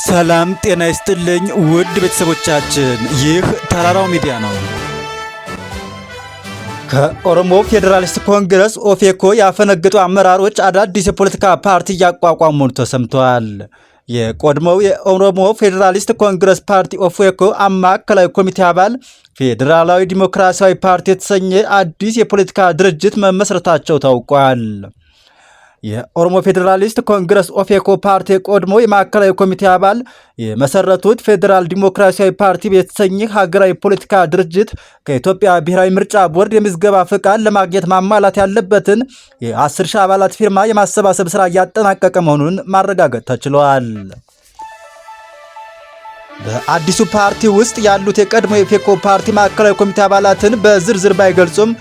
ሰላም ጤና ይስጥልኝ ውድ ቤተሰቦቻችን፣ ይህ ተራራው ሚዲያ ነው። ከኦሮሞ ፌዴራሊስት ኮንግረስ ኦፌኮ ያፈነገጡ አመራሮች አዳዲስ የፖለቲካ ፓርቲ እያቋቋሙ መሆኑ ተሰምተዋል። የቀድሞው የኦሮሞ ፌዴራሊስት ኮንግረስ ፓርቲ ኦፌኮ ማዕከላዊ ኮሚቴ አባል ፌዴራላዊ ዲሞክራሲያዊ ፓርቲ የተሰኘ አዲስ የፖለቲካ ድርጅት መመስረታቸው ታውቋል። የኦሮሞ ፌዴራሊስት ኮንግረስ ኦፌኮ ፓርቲ የቀድሞ የማዕከላዊ ኮሚቴ አባል የመሰረቱት ፌዴራል ዲሞክራሲያዊ ፓርቲ የተሰኘ ሀገራዊ ፖለቲካ ድርጅት ከኢትዮጵያ ብሔራዊ ምርጫ ቦርድ የምዝገባ ፍቃድ ለማግኘት ማሟላት ያለበትን የ10,000 አባላት ፊርማ የማሰባሰብ ስራ እያጠናቀቀ መሆኑን ማረጋገጥ ተችሏል። በአዲሱ ፓርቲ ውስጥ ያሉት የቀድሞ የኦፌኮ ፓርቲ ማዕከላዊ ኮሚቴ አባላትን በዝርዝር ባይገልጹም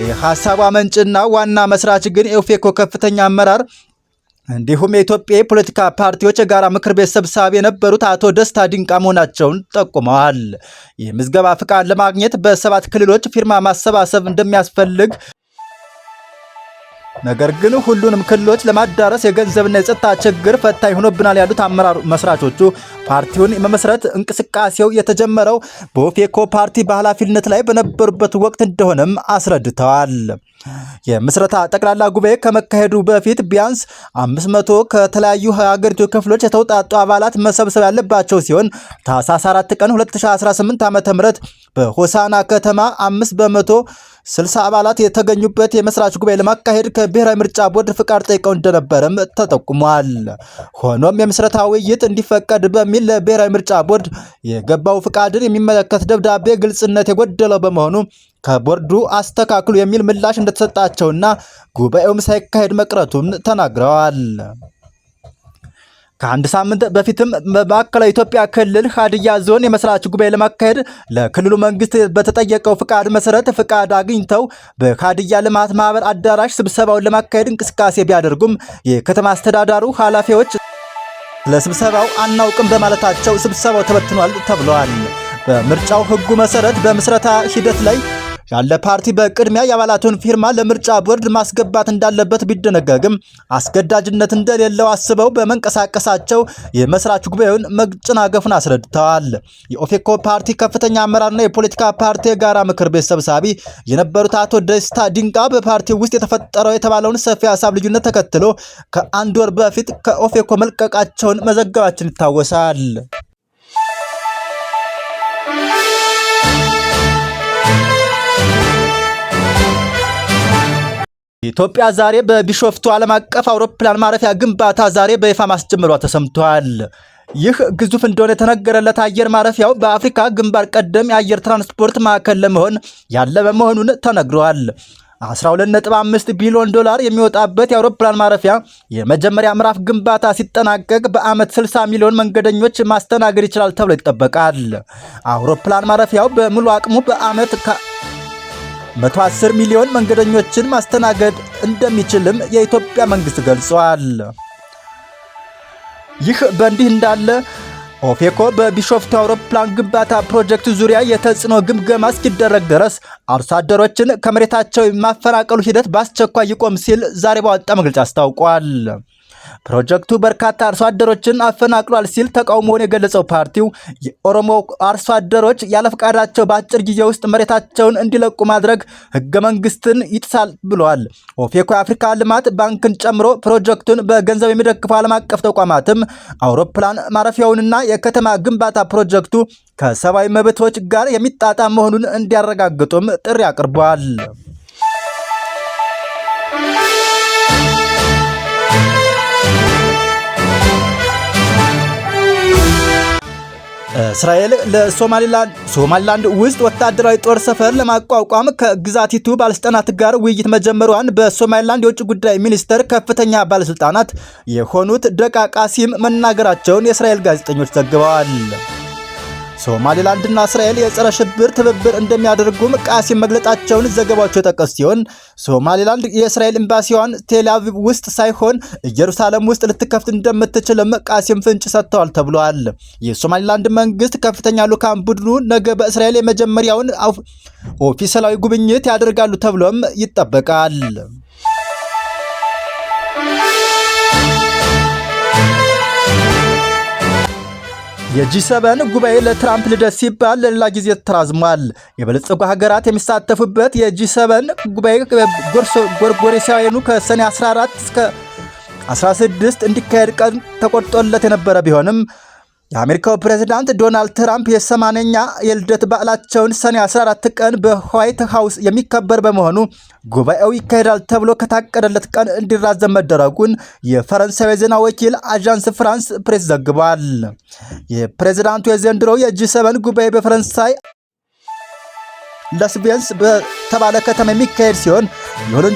የሐሳቡ አመንጭና ዋና መስራች ግን የኦፌኮ ከፍተኛ አመራር እንዲሁም የኢትዮጵያ የፖለቲካ ፓርቲዎች የጋራ ምክር ቤት ሰብሳቢ የነበሩት አቶ ደስታ ዲንቃ መሆናቸውን ጠቁመዋል። የምዝገባ ፍቃድ ለማግኘት በሰባት ክልሎች ፊርማ ማሰባሰብ እንደሚያስፈልግ፣ ነገር ግን ሁሉንም ክልሎች ለማዳረስ የገንዘብና የጸጥታ ችግር ፈታኝ ሆኖብናል ያሉት አመራር መስራቾቹ ፓርቲውን የመመስረት እንቅስቃሴው የተጀመረው በኦፌኮ ፓርቲ በኃላፊነት ላይ በነበሩበት ወቅት እንደሆነም አስረድተዋል። የምስረታ ጠቅላላ ጉባኤ ከመካሄዱ በፊት ቢያንስ 500 ከተለያዩ የሀገሪቱ ክፍሎች የተውጣጡ አባላት መሰብሰብ ያለባቸው ሲሆን ታህሳስ 4 ቀን 2018 ዓ.ም በሆሳና ከተማ 560 አባላት የተገኙበት የመስራች ጉባኤ ለማካሄድ ከብሔራዊ ምርጫ ቦርድ ፍቃድ ጠይቀው እንደነበረም ተጠቁሟል። ሆኖም የምስረታ ውይይት እንዲፈቀድ በሚል ለብሔራዊ ምርጫ ቦርድ የገባው ፍቃድን የሚመለከት ደብዳቤ ግልጽነት የጎደለው በመሆኑ ከቦርዱ አስተካክሉ የሚል ምላሽ እንደተሰጣቸውና ጉባኤውም ሳይካሄድ መቅረቱን ተናግረዋል። ከአንድ ሳምንት በፊትም በማዕከላዊ ኢትዮጵያ ክልል ሀዲያ ዞን የመስራች ጉባኤ ለማካሄድ ለክልሉ መንግስት በተጠየቀው ፍቃድ መሰረት ፍቃድ አግኝተው በሀዲያ ልማት ማህበር አዳራሽ ስብሰባውን ለማካሄድ እንቅስቃሴ ቢያደርጉም የከተማ አስተዳዳሩ ኃላፊዎች ለስብሰባው አናውቅም በማለታቸው ስብሰባው ተበትኗል ተብሏል። በምርጫው ህጉ መሰረት በምስረታ ሂደት ላይ ያለ ፓርቲ በቅድሚያ የአባላቱን ፊርማ ለምርጫ ቦርድ ማስገባት እንዳለበት ቢደነገግም አስገዳጅነት እንደሌለው አስበው በመንቀሳቀሳቸው የመስራች ጉባኤውን መጨናገፉን አስረድተዋል። የኦፌኮ ፓርቲ ከፍተኛ አመራርና የፖለቲካ ፓርቲ የጋራ ምክር ቤት ሰብሳቢ የነበሩት አቶ ደስታ ዲንቃ በፓርቲው ውስጥ የተፈጠረው የተባለውን ሰፊ ሀሳብ ልዩነት ተከትሎ ከአንድ ወር በፊት ከኦፌኮ መልቀቃቸውን መዘገባችን ይታወሳል። ኢትዮጵያ ዛሬ በቢሾፍቱ ዓለም አቀፍ አውሮፕላን ማረፊያ ግንባታ ዛሬ በይፋ ማስጀመሯ ተሰምቷል። ይህ ግዙፍ እንደሆነ የተነገረለት አየር ማረፊያው በአፍሪካ ግንባር ቀደም የአየር ትራንስፖርት ማዕከል ለመሆን ያለመ መሆኑን ተነግሯል። 12.5 ቢሊዮን ዶላር የሚወጣበት የአውሮፕላን ማረፊያ የመጀመሪያ ምዕራፍ ግንባታ ሲጠናቀቅ በዓመት 60 ሚሊዮን መንገደኞች ማስተናገድ ይችላል ተብሎ ይጠበቃል። አውሮፕላን ማረፊያው በሙሉ አቅሙ በዓመት 110 ሚሊዮን መንገደኞችን ማስተናገድ እንደሚችልም የኢትዮጵያ መንግስት ገልጿል። ይህ በእንዲህ እንዳለ ኦፌኮ በቢሾፍቱ አውሮፕላን ግንባታ ፕሮጀክት ዙሪያ የተጽዕኖ ግምገማ እስኪደረግ ድረስ አርሶ አደሮችን ከመሬታቸው የማፈናቀሉ ሂደት በአስቸኳይ ይቆም ሲል ዛሬ ባወጣ መግለጫ አስታውቋል። ፕሮጀክቱ በርካታ አርሶ አደሮችን አፈናቅሏል ሲል ተቃውሞውን የገለጸው ፓርቲው የኦሮሞ አርሶ አደሮች ያለፈቃዳቸው በአጭር ጊዜ ውስጥ መሬታቸውን እንዲለቁ ማድረግ ህገ መንግስትን ይጥሳል ብሏል። ኦፌኮ የአፍሪካ ልማት ባንክን ጨምሮ ፕሮጀክቱን በገንዘብ የሚደግፉ ዓለም አቀፍ ተቋማትም አውሮፕላን ማረፊያውንና የከተማ ግንባታ ፕሮጀክቱ ከሰብአዊ መብቶች ጋር የሚጣጣም መሆኑን እንዲያረጋግጡም ጥሪ አቅርቧል። እስራኤል ለሶማሊላንድ ውስጥ ወታደራዊ ጦር ሰፈር ለማቋቋም ከግዛቲቱ ባለስልጣናት ጋር ውይይት መጀመሯን በሶማሊላንድ የውጭ ጉዳይ ሚኒስቴር ከፍተኛ ባለስልጣናት የሆኑት ደቃ ቃሲም መናገራቸውን የእስራኤል ጋዜጠኞች ዘግበዋል። ሶማሊላንድና እስራኤል የጸረ ሽብር ትብብር እንደሚያደርጉም ቃሲም መግለጣቸውን ዘገባዎቹ የጠቀሱ ሲሆን ሶማሊላንድ የእስራኤል ኤምባሲዋን ቴልአቪቭ ውስጥ ሳይሆን ኢየሩሳሌም ውስጥ ልትከፍት እንደምትችልም ቃሲም ፍንጭ ሰጥተዋል ተብሏል። የሶማሊላንድ መንግስት ከፍተኛ ልዑካን ቡድኑ ነገ በእስራኤል የመጀመሪያውን ኦፊሴላዊ ጉብኝት ያደርጋሉ ተብሎም ይጠበቃል። የ G7 ጉባኤ ለትራምፕ ልደት ሲባል ለሌላ ጊዜ ተራዝሟል። የበለጸጉ ሀገራት የሚሳተፉበት የ G7 ጉባኤ ጎርጎሮሳውያኑ ከሰኔ 14 እስከ 16 እንዲካሄድ ቀን ተቆርጦለት የነበረ ቢሆንም፣ የአሜሪካው ፕሬዝዳንት ዶናልድ ትራምፕ የ80ኛ የልደት በዓላቸውን ሰኔ 14 ቀን በዋይት ሃውስ የሚከበር በመሆኑ ጉባኤው ይካሄዳል ተብሎ ከታቀደለት ቀን እንዲራዘም መደረጉን የፈረንሳዊ የዜና ወኪል አዣንስ ፍራንስ ፕሬስ ዘግቧል። የፕሬዝዳንቱ የዘንድሮው የ G7 ጉባኤ በፈረንሳይ ለስቬንስ በተባለ ከተማ የሚካሄድ ሲሆን፣ ይሁን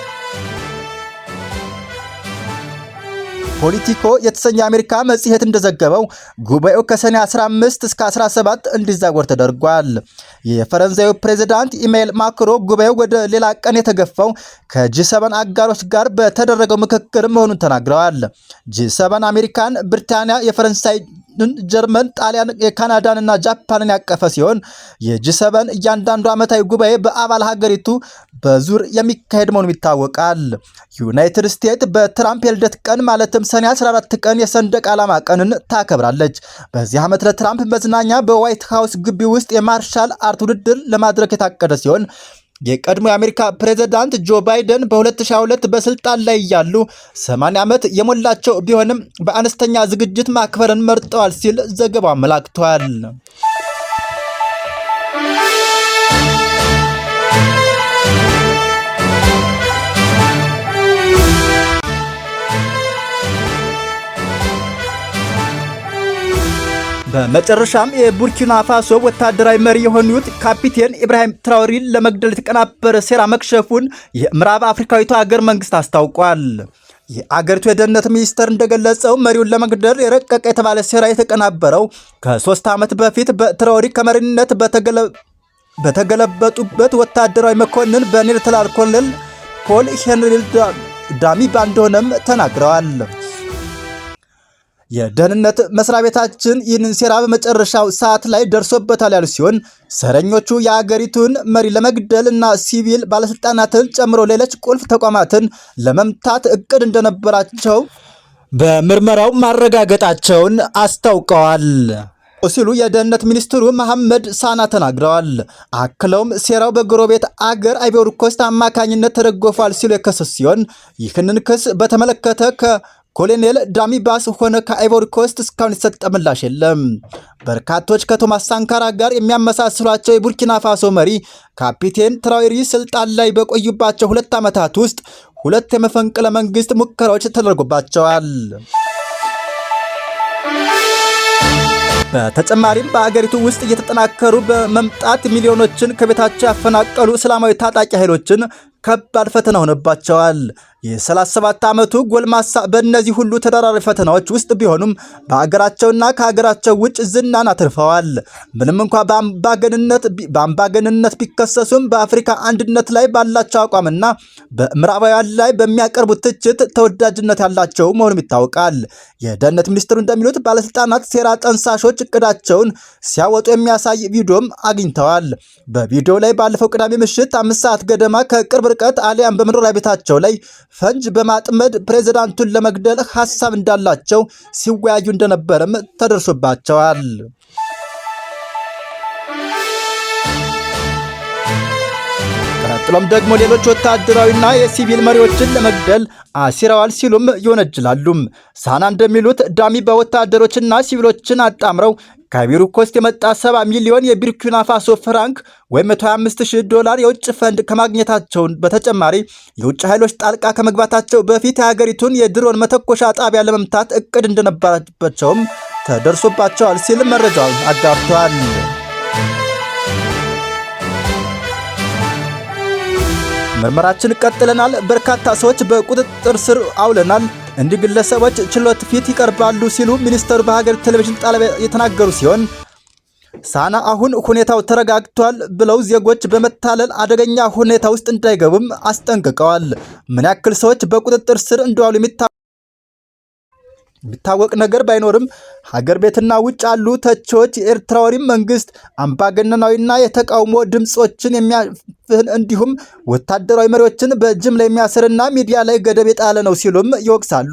ፖሊቲኮ የተሰኘ የአሜሪካ መጽሔት እንደዘገበው ጉባኤው ከሰኔ 15 እስከ 17 እንዲዛወር ተደርጓል። የፈረንሳዩ ፕሬዚዳንት ኢማኑኤል ማክሮ ጉባኤው ወደ ሌላ ቀን የተገፋው ከ G7 አጋሮች ጋር በተደረገው ምክክር መሆኑን ተናግረዋል። G7 አሜሪካን፣ ብሪታንያ፣ የፈረንሳይ፣ ጀርመን፣ ጣሊያን፣ የካናዳን እና ጃፓንን ያቀፈ ሲሆን፣ የ G7 እያንዳንዱ ዓመታዊ ጉባኤ በአባል ሀገሪቱ በዙር የሚካሄድ መሆኑም ይታወቃል። ዩናይትድ ስቴትስ በትራምፕ የልደት ቀን ማለትም ሰኔ 14 ቀን የሰንደቅ ዓላማ ቀንን ታከብራለች። በዚህ ዓመት ለትራምፕ መዝናኛ በዋይት ሃውስ ግቢ ውስጥ የ martial art ውድድር ለማድረግ የታቀደ ሲሆን፣ የቀድሞ የአሜሪካ ፕሬዝዳንት ጆ ባይደን በ2022 በስልጣን ላይ እያሉ 80 ዓመት የሞላቸው ቢሆንም በአነስተኛ ዝግጅት ማክበርን መርጠዋል ሲል ዘገባው አመላክቷል። በመጨረሻም የቡርኪና ፋሶ ወታደራዊ መሪ የሆኑት ካፒቴን ኢብራሂም ትራኦሬን ለመግደል የተቀናበረ ሴራ መክሸፉን የምዕራብ አፍሪካዊቱ ሀገር መንግስት አስታውቋል። የአገሪቱ የደህንነት ሚኒስተር እንደገለጸው መሪውን ለመግደል የረቀቀ የተባለ ሴራ የተቀናበረው ከ3 ዓመት በፊት በትራኦሬ ከመሪነት በተገለበጡበት ወታደራዊ መኮንን በሌተናል ኮሎኔል ፖል ሄንሪ ዳሚባ እንደሆነም ተናግረዋል። የደህንነት መስሪያ ቤታችን ይህንን ሴራ በመጨረሻው ሰዓት ላይ ደርሶበታል ያሉ ሲሆን፣ ሴረኞቹ የአገሪቱን መሪ ለመግደል እና ሲቪል ባለስልጣናትን ጨምሮ ሌሎች ቁልፍ ተቋማትን ለመምታት እቅድ እንደነበራቸው በምርመራው ማረጋገጣቸውን አስታውቀዋል ሲሉ የደህንነት ሚኒስትሩ መሐመድ ሳና ተናግረዋል። አክለውም ሴራው በጎረቤት አገር አይቮሪ ኮስት አማካኝነት ተደግፏል ሲሉ የከሰሱ ሲሆን፣ ይህንን ክስ በተመለከተ ከኮሎኔል ዳሚባስ ሆነ ከአይቮሪ ኮስት እስካሁን የተሰጠ ምላሽ የለም። በርካቶች ከቶማስ ሳንካራ ጋር የሚያመሳስሏቸው የቡርኪና ፋሶ መሪ ካፒቴን ትራኦሬ ስልጣን ላይ በቆዩባቸው 2 ዓመታት ውስጥ ሁለት የመፈንቅለ መንግስት ሙከራዎች ተደርጎባቸዋል። በተጨማሪም በአገሪቱ ውስጥ እየተጠናከሩ በመምጣት ሚሊዮኖችን ከቤታቸው ያፈናቀሉ እስላማዊ ታጣቂ ኃይሎችን ከባድ ፈተና ሆነባቸዋል። የ37 ዓመቱ ጎልማሳ በእነዚህ ሁሉ ተደራራቢ ፈተናዎች ውስጥ ቢሆኑም በአገራቸውና ከሀገራቸው ውጭ ዝናን አትርፈዋል። ምንም እንኳ በአምባገንነት ቢከሰሱም በአፍሪካ አንድነት ላይ ባላቸው አቋምና በምዕራባውያን ላይ በሚያቀርቡት ትችት ተወዳጅነት ያላቸው መሆኑም ይታወቃል። የደህንነት ሚኒስትሩ እንደሚሉት ባለስልጣናት ሴራ ጠንሳሾች እቅዳቸውን ሲያወጡ የሚያሳይ ቪዲዮም አግኝተዋል። በቪዲዮው ላይ ባለፈው ቅዳሜ ምሽት 5 ሰዓት ገደማ ከቅርብ ርቀት አሊያም በመኖሪያ ቤታቸው ላይ ፈንጅ በማጥመድ ፕሬዚዳንቱን ለመግደል ሀሳብ እንዳላቸው ሲወያዩ እንደነበረም ተደርሶባቸዋል። ቀጥሎም ደግሞ ሌሎች ወታደራዊና የሲቪል መሪዎችን ለመግደል አሲረዋል ሲሉም ይወነጅላሉ። ሳና እንደሚሉት ዳሚባ ወታደሮችና ሲቪሎችን አጣምረው ከአይቮሪ ኮስት የመጣ 70 ሚሊዮን የቡርኪና ፋሶ ፍራንክ ወይም 125 ዶላር የውጭ ፈንድ ከማግኘታቸውን በተጨማሪ የውጭ ኃይሎች ጣልቃ ከመግባታቸው በፊት የሀገሪቱን የድሮን መተኮሻ ጣቢያ ለመምታት እቅድ እንደነበራቸውም ተደርሶባቸዋል ሲል መረጃውን አጋርቷል። ምርመራችን ቀጥለናል። በርካታ ሰዎች በቁጥጥር ስር አውለናል። እንዲህ ግለሰቦች ችሎት ፊት ይቀርባሉ ሲሉ ሚኒስተሩ በሀገር ቴሌቪዥን ጣቢያ የተናገሩ ሲሆን፣ ሳና አሁን ሁኔታው ተረጋግቷል ብለው ዜጎች በመታለል አደገኛ ሁኔታ ውስጥ እንዳይገቡም አስጠንቅቀዋል። ምን ያክል ሰዎች በቁጥጥር ስር እንደዋሉ የሚታ የሚታወቅ ነገር ባይኖርም ሀገር ቤትና ውጭ ያሉ ተቺዎች የኤርትራዊ መንግስት አምባገነናዊና የተቃውሞ ድምፆችን የሚያፍን እንዲሁም ወታደራዊ መሪዎችን በጅምላ የሚያስርና ሚዲያ ላይ ገደብ የጣለ ነው ሲሉም ይወቅሳሉ።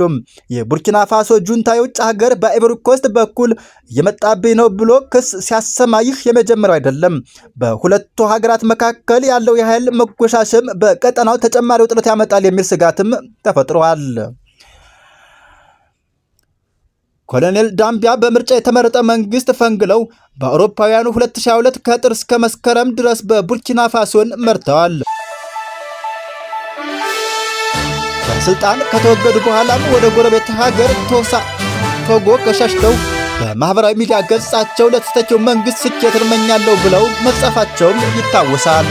የቡርኪና ፋሶ ጁንታ የውጭ ሀገር በአይቮሪ ኮስት በኩል እየመጣብኝ ነው ብሎ ክስ ሲያሰማ ይህ የመጀመሪያው አይደለም። በሁለቱ ሀገራት መካከል ያለው የኃይል መጎሻሸም በቀጠናው ተጨማሪ ውጥረት ያመጣል የሚል ስጋትም ተፈጥሯል። ኮሎኔል ዳምቢያ በምርጫ የተመረጠ መንግስት ፈንግለው በአውሮፓውያኑ 2022 ከጥር እስከ መስከረም ድረስ በቡርኪና ፋሶን መርተዋል። ከስልጣን ከተወገዱ በኋላም ወደ ጎረቤት ሀገር ቶጎ ከሸሽተው በማኅበራዊ ሚዲያ ገጻቸው ለተተኪው መንግስት ስኬትን እመኛለሁ ብለው መጻፋቸውም ይታወሳል።